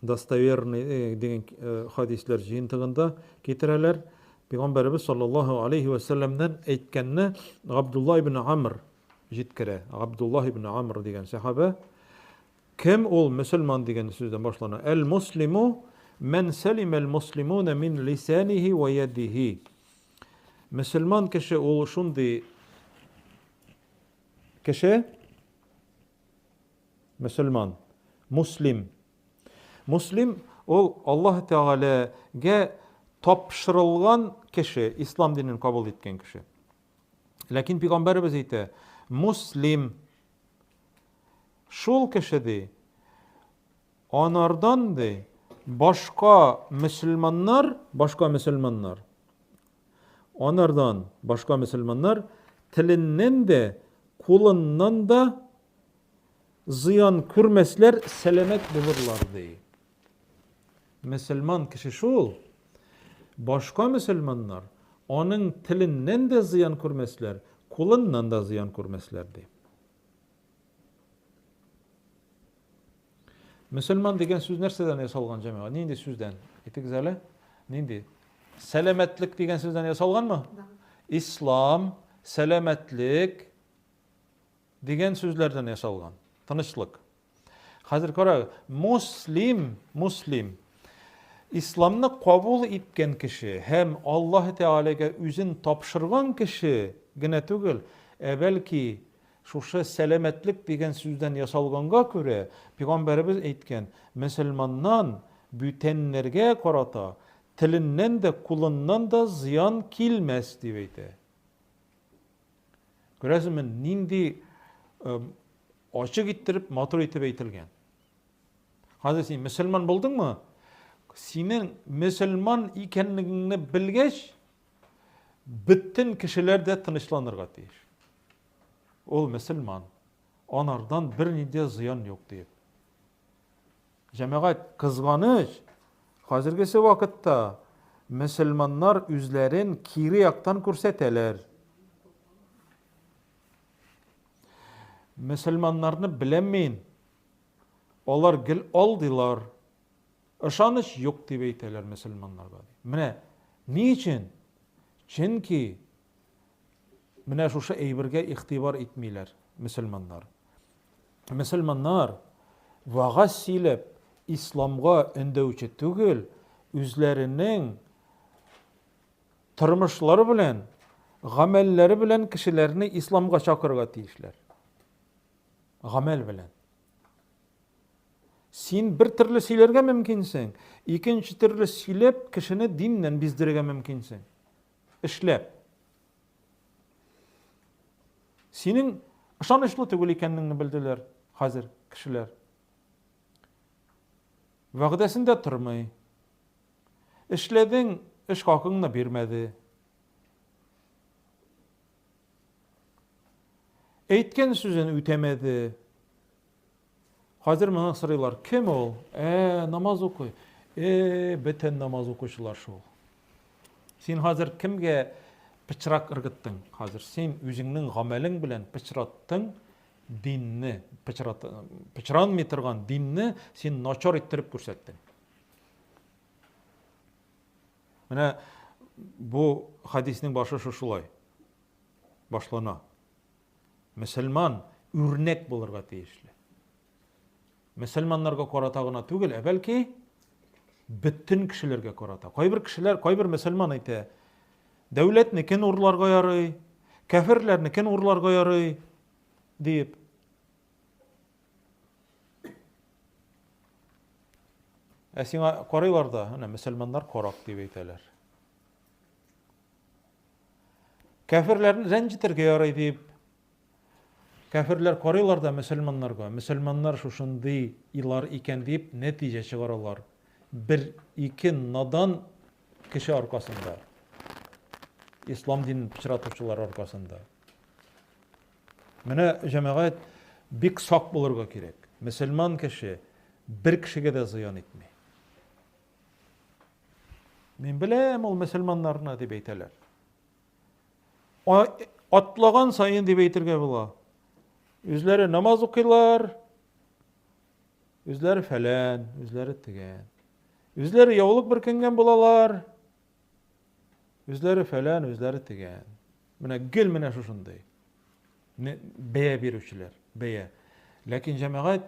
достоверный э, дигән э, хадисләр җыентыгында китерәләр. Пәйгамбәребез саллаллаһу алейхи ва сәлләмнән әйткәнне Габдулла ибн Амр җиткерә. Габдулла ибн Амр дигән сәхабә кем ул мөселман дигән сүздән башлана. Әл муслиму мән сәлимәл муслимуна мин лисанихи ва ядихи. Мөселман кеше ул шундый кеше, мөселман, муслим. Муслим ул Аллаһ Тәгаләгә тапшырылган кеше, ислам динен кабул иткән кеше. Ләкин пәйгамбәребез әйтә, муслим шул кеше ди, Анардан, ди, башка мөселманнар, башка мөселманнар, анардан башка мөселманнар теленнән дә, кулыннан да зыян күрмәсләр, сәламәт булырлар, ди. Мөселман кеше шул, башка мөселманнар аның теленнән дә зыян күрмәсләр, кулыннан да зыян күрмәсләр, ди. Мөселман дигән сүз нәрсәдән ясалган, җәмәгать? Нинди сүздән? Әйтегез әле. Нинди? Сәламәтлек дигән сүздән ясалганмы? Да. Ислам, сәламәтлек дигән сүзләрдән ясалган. Тынычлык. Хәзер карагыз, муслим, муслим. Исламны кабул иткән кеше һәм Аллаһ Тәгаләгә үзен тапшырган кеше генә түгел, ә бәлки Шушы сәламәтлек дигән сүздән ясалганга күрә, пәйгамбәребез әйткән, мөселманнан бүтәннәргә карата теленнән дә, кулыннан да зыян килмәс, дип әйтә. Күрәсезме, нинди ачык иттереп, матур итеп әйтелгән. Хәзер син мөселман булдыңмы? Синең мөселман икәнлегеңне белгәч, бөтен кешеләр дә тынычланырга тиеш. Ул мөселман. Анардан бернинди зыян юк диеп. Җәмәгать, кызганыч, хәзергесе вакытта мөселманнар үзләрен кире яктан күрсәтәләр. Мөселманнарны беләм мин. Алар гел алдыйлар. Ышаныч юк дип әйтәләр мөселманнарга. Менә ни өчен? Чөнки Менә шушы әйбергә игътибар итмиләр мөселманнар. Мөселманнар вагаз сөйләп исламга өндәүче түгел, үзләренең тормышлары белән, гамәлләре белән кешеләрне исламга чакырырга тиешләр. Гамәл белән. Син бер төрле сөйләргә мөмкинсең, икенче төрле сөйләп кешене диннән биздерергә мөмкинсең. Эшләп. Синең ышанычлы түгел икәнлеңне белделәр хәзер кешеләр. Вәгъдәсендә тормый. Эшләдең, эш хакыңны бирмәде. Әйткән сүзен үтәмәде. Хәзер моны сорыйлар, кем ул? Ә, намаз укый. Э, бөтен намаз укучылар шул. Син хәзер кемгә пычрак ыргыттың? Хәзер син үзеңнең гамәлең белән пычраттың динне, пычрат, пычранмый торган динне син начар иттереп күрсәттең. Менә бу хадиснең башы шушылай башлана. Мөселман үрнәк булырга тиешле. Мөселманнарга карата гына түгел, ә бәлки бөтен кешеләргә карата. Кайбер кешеләр, кайбер мөселман әйтә, дәүләтнекен урларга ярый, кәферләрнекен урларга ярый, диеп. Ә сиңа карыйлар да, әнә мөселманнар карак дип әйтәләр. Кәферләрне рәнҗетергә ярый дип. Кәферләр карыйлар да мөселманнарга, мөселманнар шушындый илар икән дип нәтиҗә чыгаралар. Бер ике надан кеше аркасында. Ислам динен пычратучылар аркасында. Менә җәмәгать бик сак булырга кирәк. Мөселман кеше бер кешегә дә зыян итми. Мин беләм ул мөселманнарны дип әйтәләр. Атлаган саен дип әйтергә була. Үзләре намаз укыйлар, үзләре фәлән, үзләре тегән. Үзләре яулык бөркенгән булалар, үзләре фәлән, үзләре тегән. Менә гел менә шушындый. Бәя бирүчеләр, бәя. Ләкин җәмәгать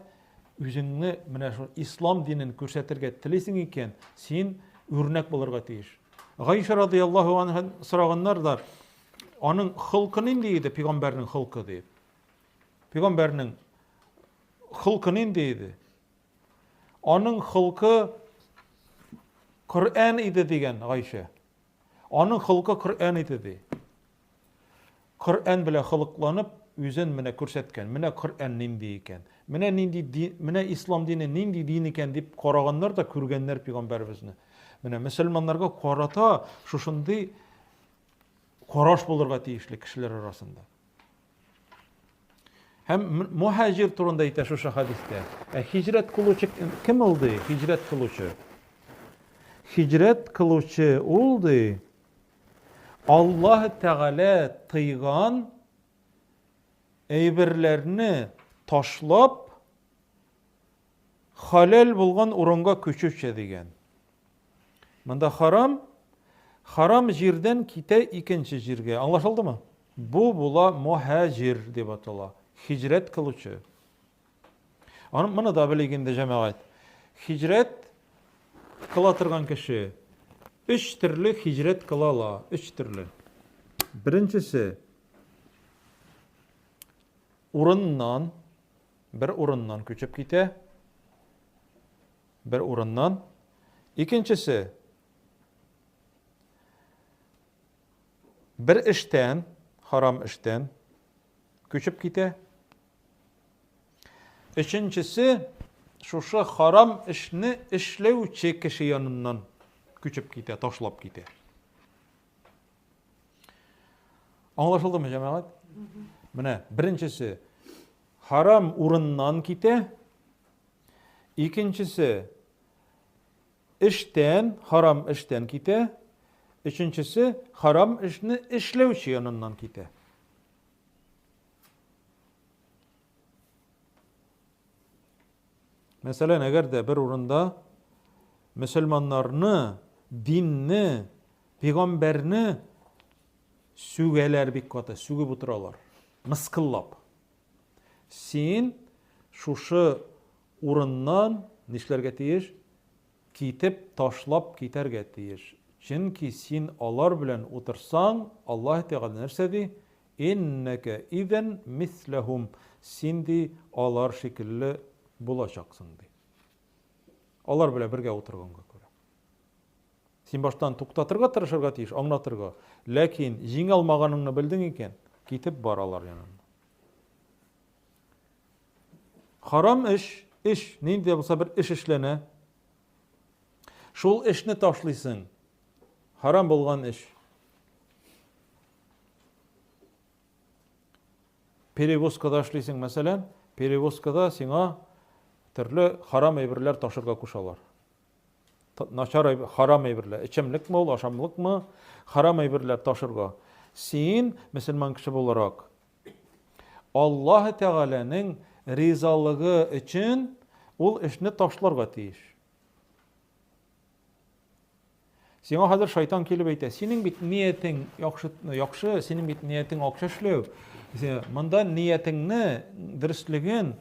үзеңне менә шул ислам динен күрсәтергә телисең икән, син үрнәк булырга тиеш. Гайша радияллаһу анха сораганнар да, аның холкы нинди иде, пәйгамбәрнең холкы дип. Пәйгамбәрнең холкы нинди иде? Аның холкы Коръән иде дигән Гайша. Аның холкы Коръән иде ди. Коръән белән холыкланып, үзен менә күрсәткән. Менә Коръән нинди икән. Менә нинди дин, менә ислам дине нинди дин икән дип караганнар да күргәннәр пәйгамбәребезне. Менә мөселманнарга карата шушындый караш булырга тиешле кешеләр арасында. Һәм мухаҗир турында әйтә шушы хәдистә. Ә хиҗрәт кылучы кем ул ди? Хиҗрәт кылучы. Хиҗрәт кылучы ул ди. Аллаһ Тәгалә тыйган әйберләрне ташлап, халәл булган урынга күчүче дигән. Монда харам, харам җирдән китә икенче җиргә. Аңлашылдымы? Бу була мухаҗир дип атала. Хиҗрәт кылучы. Аны моны да белик инде, җәмәгать. Хиҗрәт кыла торган кеше өч төрле хиҗрәт кыла ала, өч төрле. Беренчесе урыннан, бер урыннан күчеп китә. Бер урыннан. Икенчесе бер эштән, харам эштән күчеп китә. Өченчесе, шушы харам эшне эшләүче кеше яныннан күчеп китә, ташлап китә. Аңлашылдымы, җәмәгать? Менә беренчесе харам урыннан китә. Икенчесе эштән, харам эштән китә. Өченчесе харам эшне эшләүче яныннан китә. Мәсәлән, әгәр дә бер урында мөселманнарны, динне, пәйгамбәрне сүгәләр бик каты, сүгеп утыралар, мыскыллап. Син шушы урыннан нишләргә тиеш? Китеп, ташлап китәргә тиеш. Чөнки син алар белән утырсаң, Аллаһ Тәгалә нәрсә ди? Иннәкә изән мисләһум, син, ди, алар шикелле булачаксың, ди. Алар белән бергә утырганга күрә. Син баштан туктатырга тырышырга тиеш, аңлатырга. Ләкин җиңә алмаганыңны белдең икән, китеп бар алар яныннан. Харам эш, эш, нинди дә булса бер эш эшләнә. Шул эшне ташлыйсың. Харам булган эш. Перевозкада эшлисең, мәсәлән, перевозкада сиңа төрле харам әйберләр ташырга кушалар. Начар харам әйберләр, эчемлекме ул, ашамлыкмы, харам әйберләр ташырга. Син, мөселман кеше буларак, Аллаһ Тәгаләнең ризалыгы өчен ул эшне ташларга тиеш. Сиңа хәзер шайтан килеп әйтә, синең бит ниятең яхшы, яхшы, синең бит ниятең акча эшләү. Монда ниятеңне, дөреслеген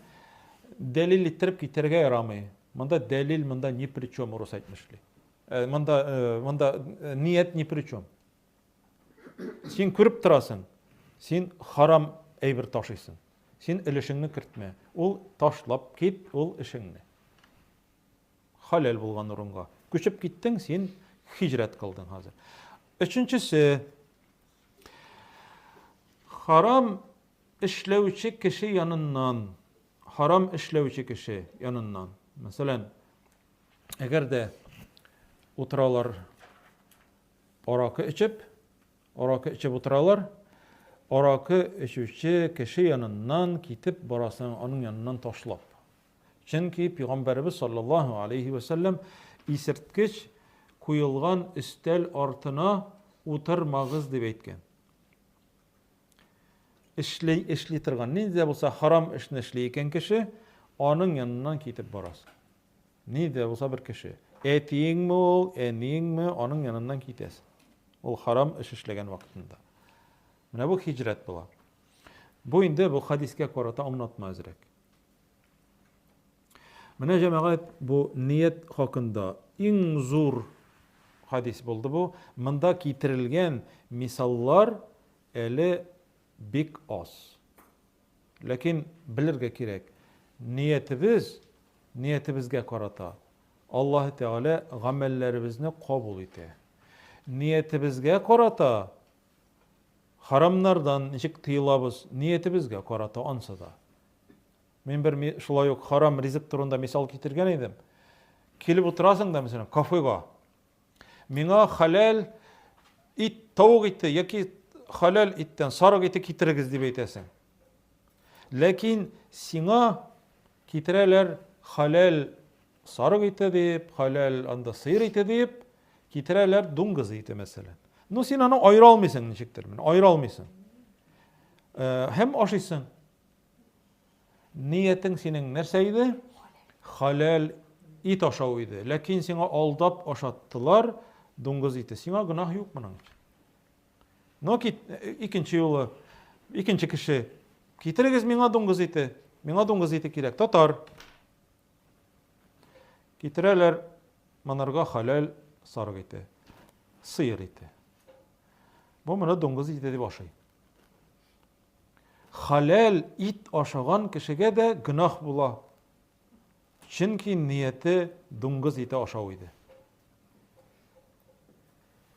дәлил иттереп китәргә ярамый. Монда дәлил монда ни при чем, урыс әйтмешли. Э, монда, э, монда э, ният ни при чем. Син күреп торасың, син харам әйбер ташыйсың. Син өлешеңне кертмә. Ул ташлап кит ул эшеңне. Хәләл булган урынга. Күчеп киттең, син хиҗрәт кылдың хәзер. Өченчесе, харам эшләүче кеше яныннан, харам эшләүче кеше яныннан. Мәсәлән, әгәр дә утыралар аракы эчеп, аракы эчеп утыралар, аракы эчүче кеше яныннан китеп барасың, аның яныннан ташлап. Чөнки пәйгамбәребез саллаллаһу алейһи вә сәлләм исерткеч куелган өстәл артына утырмагыз дип әйткән. Эшли, эшли торган, нинди дә булса харам эшне эшли икән кеше, аның яныннан китеп барасың. Нинди дә булса бер кеше. Әтиеңме ул, әниеңме, аның яныннан китәсең. Ул харам эш эшләгән вакытында. Менә бу хиҗрәт була. Бу инде бу хадискә карата аңлатма әзрәк. Менә җәмәгать бу ният хакында иң зур хадис булды бу. Монда китерелгән мисаллар әле бик аз. Ләкин белергә кирәк, ниятебез, ниятебезгә карата Аллаһ Тәгалә гамәлләребезне кабул итә. Ниятебезгә карата харамнардан ничек тыелабыз, ниятебезгә карата ансы да. Мин бер шулай ук харам ризык турында мисал китергән идем. Килеп утырасың да, мәсәлән, кафега. Миңа хәләл ит, тавык ите яки хәләл иттән сарык ите китерегез дип әйтәсең. Ләкин сиңа китерәләр хәләл сарык ите дип, хәләл анда сыер ите дип, китерәләр дуңгыз ите мәсәлән. Ну син аны аера алмыйсың ничектер, менә аера алмыйсың. Э, һәм ашыйсың. Ниятең синең нәрсә иде? Хәләл ит ашау иде. Ләкин сиңа алдап ашаттылар дуңгыз ите. Сиңа гөнаһ юк моның. Но кит, икенче юлы, икенче кеше, китерегез миңа дуңгыз ите. Миңа дуңгыз ите кирәк. Татар. Китерәләр монарга хәләл сарык ите, сыер ите. Бу моны дуңгыз ите дип ашый. Хәләл ит ашаган кешегә дә гөнаһ була. Чөнки нияте дуңгыз ите ашау иде.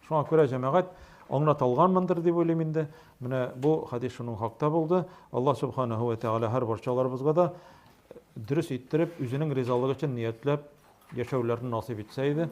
Шуңа күрә җәмәгать аңлата алганмындыр дип уйлыйм инде. Менә бу хадис шуның хакта булды. Аллаһ субханаһу ва тәгалә һәр барчаларыбызга да дөрес иттереп, үзенең ризалыгы өчен ниятләп яшәүләрне насыйп итсә иде.